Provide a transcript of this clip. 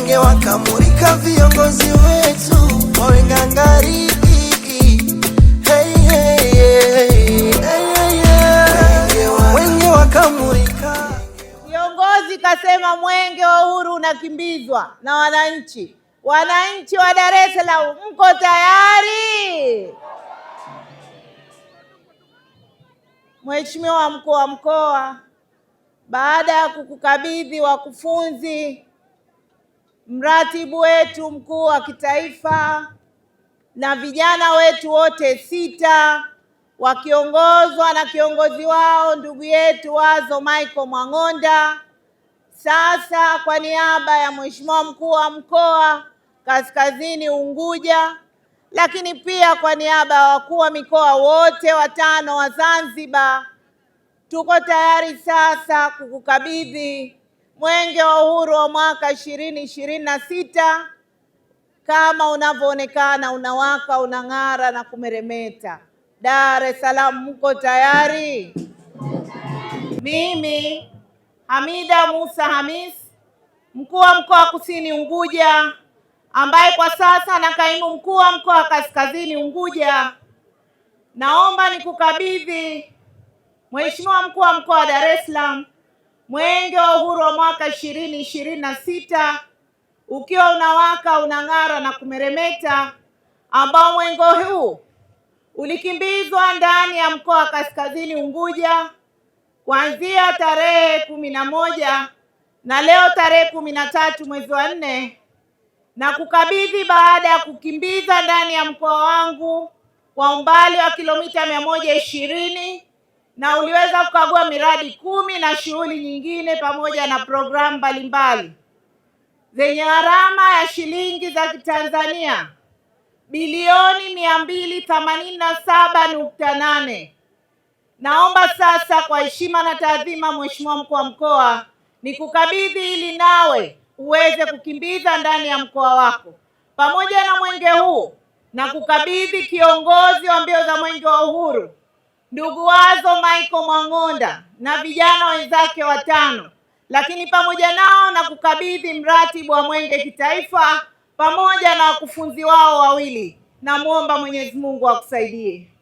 Mwenge wakamulika viongozi wetu wawe ngangari. Hey, hey, hey, hey, hey. Mwenge wakamulika. Kiongozi kasema mwenge wa uhuru unakimbizwa na wananchi. Wananchi wa Dar es Salaam, mko tayari? Mheshimiwa Mkuu wa Mkoa, baada ya kukukabidhi wakufunzi, mratibu wetu mkuu wa kitaifa na vijana wetu wote 6 wakiongozwa na kiongozi wao ndugu yetu Wazo Michael Mwang'onda, sasa kwa niaba ya Mheshimiwa Mkuu wa Mkoa Kaskazini Unguja, lakini pia kwa niaba ya wakuu wa mikoa wote 5 wa Zanzibar, tuko tayari sasa kukukabidhi Mwenge wa Uhuru wa mwaka 2026. Kama unavyoonekana unawaka, unang'ara na kumeremeta. Dar es Salaam, mko tayari? Mimi Hamida Musa Hamis, Mkuu wa Mkoa wa Kusini Unguja, ambaye kwa sasa na kaimu Mkuu wa Mkoa wa Kaskazini Unguja, naomba nikukabidhi Mheshimiwa Mkuu wa Mkoa wa Dar es Salaam Mwenge wa Uhuru wa mwaka 2026 ukiwa unawaka, unang'ara na kumeremeta, ambao mwenge huu ulikimbizwa ndani ya mkoa wa Kaskazini Unguja kuanzia tarehe 11 na leo tarehe 13 mwezi wa 4, na kukabidhi baada ya kukimbiza ndani ya mkoa wangu kwa umbali wa kilomita 120, na uliweza kukagua miradi 10 na shughuli nyingine pamoja na programu mbalimbali zenye gharama ya shilingi za Kitanzania bilioni 287.8. Naomba sasa kwa heshima na taadhima, Mheshimiwa Mkuu wa Mkoa, nikukabidhi ili nawe uweze kukimbiza ndani ya mkoa wako pamoja na mwenge huu, na kukabidhi kiongozi wa mbio za Mwenge wa Uhuru ndugu Wazo Michael Mwang'onda na vijana wenzake 5, lakini pamoja nao na kukabidhi mratibu wa Mwenge kitaifa pamoja na wakufunzi wao 2. Namuomba Mwenyezi Mungu akusaidie.